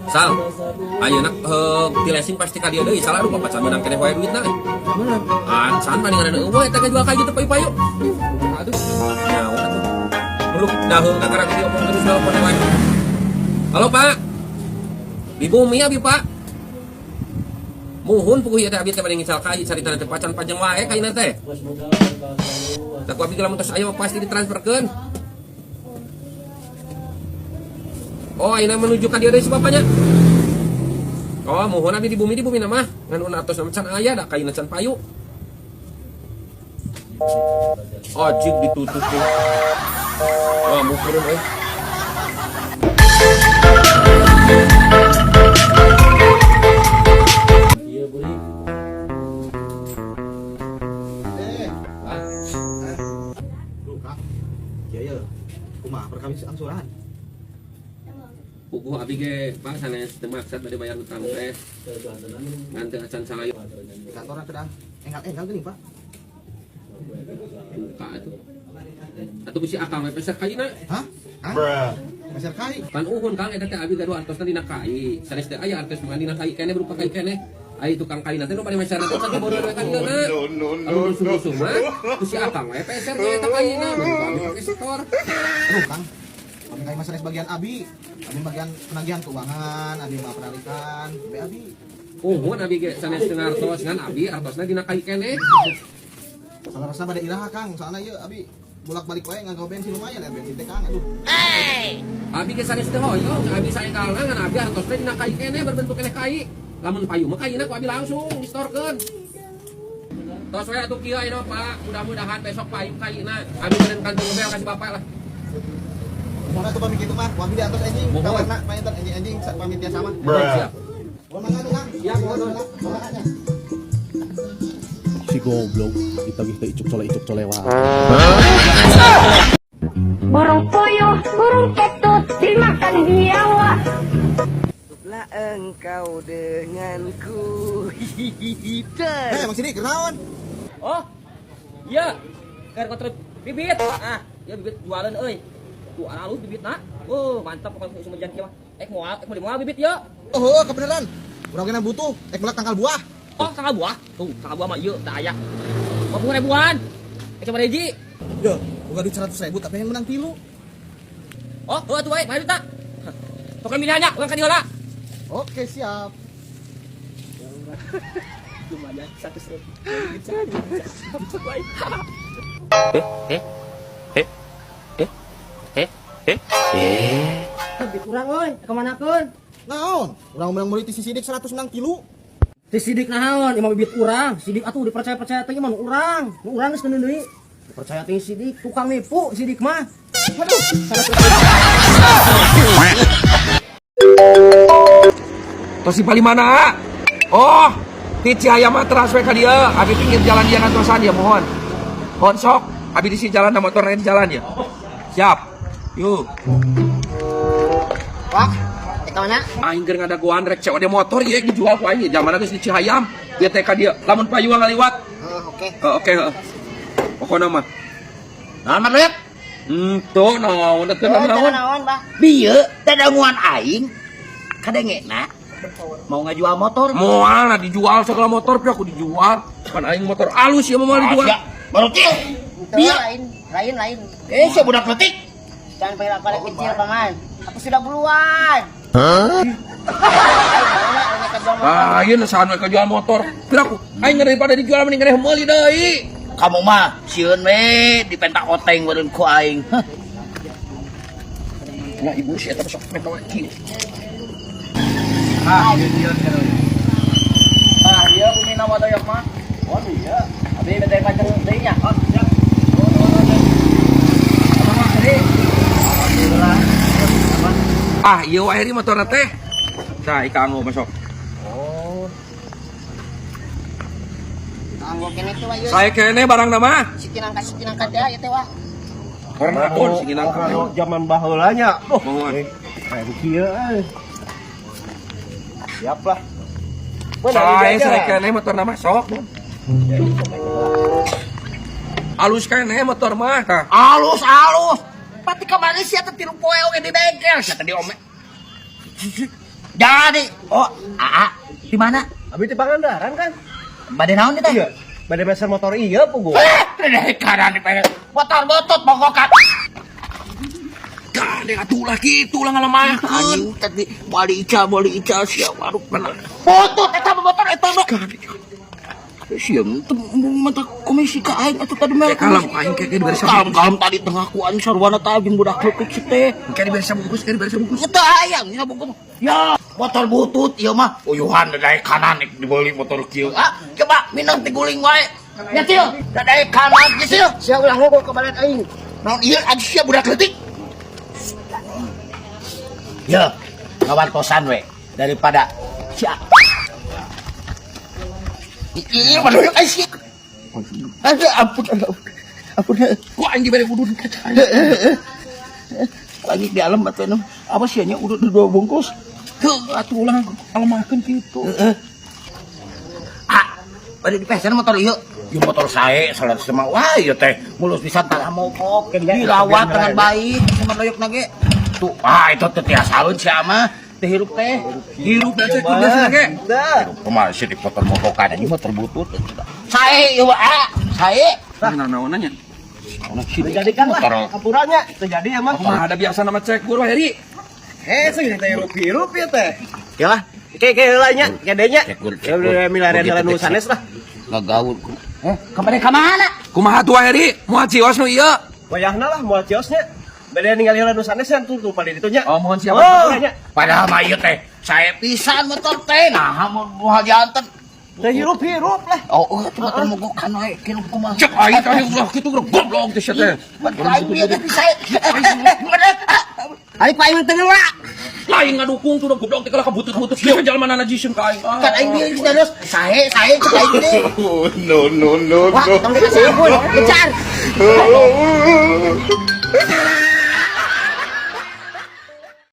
Sal, ayeuna ti leasing pasti ka dieu deui. Salah aduh bapak can meunang keneh wae duitna. Mana? Ah, can palingan eueuh eta ge jual ka gitu payu-payu. Aduh, nyawa atuh. Belum daheung kakara ge diomong terus telepon wae. Halo, Pak. Di bumi abi, Pak. Muhun puguh ieu teh abi teh bade ngical kai carita teh pacan panjang wae kaina teh. Da ku abi ge lamun tos aya mah pasti ditransferkeun. Oh, ayeuna menuju ka dieu deui si bapaknya. Oh, muhun abi di bumi mah. Ngan nu atos can aya da kaina can payu. Ajig ditutup tuh. Wah, mukurun euy. Iya, beli. Eh, Duh, Kak. Iya, iya. Kumaha perkawis angsuran? Puguh abi ge Pak sanes teu maksad bade bayar hutang teh. Ngan teu acan salayu Di kantor kedang enggal-enggal geuning, Pak. Buka atuh. Atuh bisi akang we peser kaina. Hah? Hah? Meser kai. Pan uhun Kang eta teh abi gaduh artosna dina kai. Sanes teh aya artos mah dina kai keneh berupa kai keneh. Ai tukang kaina teh nu paling meser teh can bodoh we ka dieuna. Anu rusuh-rusuh mah ku si akang we peser ge eta kaina. Abi pake setor. Aduh, Kang. Kami kai mah sanes bagian abi. Abi bagian penagihan keuangan, abi mah penarikan, be abi. Uhun abi ge sanes teu ngartos ngan abi artosna dina kai keneh. Salah rasa bade iraha, Kang. Soalna ieu abi bolak-balik wae nganggo bensin lumayan ya bensin teh, Kang. Aduh. Abi ge sanes teu hoyong, abi saenggalna ngan abi artosna dina kai keneh berbentuk keneh kai. Lamun payu mah kaina ku abi langsung distorkeun. Tos we atuh kieu ayeuna Pak, mudah-mudahan besok payu kaina. Abi meureun kantung bel kasih bapak lah. Mohon atuh pamit kitu mah, ku abi di atas anjing. Mohon. Kawarna panginten anjing-anjing pamit ya sama. Siap. Mohon mangga tuh, Kang. Siap, mohon. Mangga. Si goblok ditagih teh icuk cole wae. Burung puyuh, burung ketut, dimakan biawak. Lah engkau denganku. Eh, Mang Sidik, kenaon? Oh, iya. Keur kontrol bibit. Ah, ya bibit jualan euy. Tuh alus bibitna. Oh, mantap pokoknya Sumedang kieu mah. Ek moal, ek meuli moal bibit ya. Oh, heuh, kebenaran. Urang kena butuh, ek melak tangkal buah. Oh, tangkal buah. Tuh, tangkal buah mah ieu teu aya. 50 ribuan. Ek coba hiji. Yo, boga duit 100.000 tapi yang menang tilu. Oh, heuh atuh bae, bae duitna. Pokoknya milihnya, urang ka dieu heula. Oke, siap. Lumayan 100.000. Lebih kurang euy, kemanakeun? Naon? Urang menang meuli ti si Sidik 100 menang tilu. Si Sidik naon, imah bibit urang. Sidik atuh dipercaya-percaya teh imah nu urang. Nu urang geus keun deui. Dipercaya teh Sidik, tukang nipu Sidik mah. Aduh, Tos di paling mana? Oh, ti Cihayam mah transfer ka dieu. Abi pinggir jalan dia ngantosan ya mohon. Mohon sok, abi di sini jalan da motor di jalan ya. Siap. Yuk. Wah, ke mana? Aing keur ngadagoan rek COD motor ieu dijual ku aing zaman geus di Cihayam. Dia teh ka dieu. Lamun payu ngaliwat. Oke. Heuh, oke heuh. Pokona mah. Naon mah lihat? Henteu naon teu naon. Naon, Bah? Bieu dadanguan aing kadengena mau ngajual motor. Moal lah dijual segala motor pira aku dijual. Pan aing motor alus ieu mah moal dijual. Sia, baru kieu. Bieu. Lain, lain, lain. Eh, sia budak letik. Jangan panggil aku anak kecil, Paman. Aku sudah buluan. Ah, ieu sahan we kajual motor. Pira aku aing daripada dijual mending keneh meuli deui. Kamu mah sieun we dipenta oteng meureun ku aing. Hah. Nah, ibu si eta sok meta we kieu. Ah, ieu ieu. Ah, ieu bumi nama doyok mah. Oh, iya. Abi bete panjang deui nya. Oh, siap. Ah, ieu wae ri motorna teh. Tah, ika anggo masuk. Oh. Anggo kene teh wah ieu. Saya kene barang nama. Sikinangka sikinangka teh ieu teh wah. Orang akun sing nangka. Zaman baheula nya. Oh, Mohon. keren kieu euy. Siap lah. Saya kene motor nama sok. Alus kene motor mah tah. Alus alus. Pati kamari sia teh tilu poe oge di bengkel sia teh diome. Jadi, oh, aa, di mana? Abi di Pangandaran kan? Bade naon teh? Iya. Bade meser motor iya pugu. Eh, kanan di motor botot mogokan. Gandeng atuh lah kitu lah ngalemahkeun. Anjing tadi bali ical bali ical sia waruk bener. Botot eta mah motor eta mah. Sia teu mata komisi ka aing atuh tadi mere. Kalem aing kayak diberi Kalem kalem tadi tengah ku aing sarwana teh jeung budak leutik si teh. Kayak diberi sabungkus, kayak diberi sabungkus. Eta hayang nya bungkus. Ya, motor butut ieu mah. Uyuhan dadaek kanan dibeli motor kieu. Ah, coba minang tiguling wae. Ya sil, dadaek kanan geus sil. Sia ulah ngomong ke balad aing. Naon ieu anjing sia budak leutik. Ya, ngawantosan we daripada sia. Iya, waduh, ay sia. Aduh, ampun, ampun. Ampun. Ku aing diberi udud. Lagi di alam batu apa sih nya udud dua bungkus. Heuh, atuh ulah ngalemahkeun kitu. Ah, pada dipesan motor ieu. Ieu motor sae salah sama wah ieu teh mulus pisan tanah mogok dirawat dengan baik sama doyok nage. Tuh, ah itu teh tiasaeun sia mah teh hirup teh. Hirup da cek biasa ge. Hirup kumaha sih di motor mogokan anjing motor butut. Sae ieu ah, sae. Nah, naon nya? Terjadi kan lah. Kapurannya terjadi emang. Kumaha ada biasa nama cek guru Heri. Eh, sih teh hirup-hirup ya teh. Ya lah. Kayak kayak lainnya, kayak Cek gur, Ya udah milarian jalan nu sanes lah. Ngagaul. Eh, kemana kemana? Kumaha tuh Heri? Moal cios nu ieu. Wayahna lah moal ciosnya. Beda ningali heula nu sanes kan tuh tuh paling ditunya. Oh, mohon siapa? Oh, nya. Padahal mah ieu teh sae pisan motor teh nah moal janten. Teh hirup-hirup lah. Oh, oh, itu motor mogokan wae kieu kumaha. Cek aing tadi ulah kitu goblok teh sia teh. Aing bieu teh sae. Aing ku aing teu ngewa. Lain ngadukung tuh goblok teh kalah kabutut-butut kieu jalma najiskeun ka aing. Kan aing bieu geus terus sae sae cek aing teh. Wah, tong dikasih ampun. Kejar.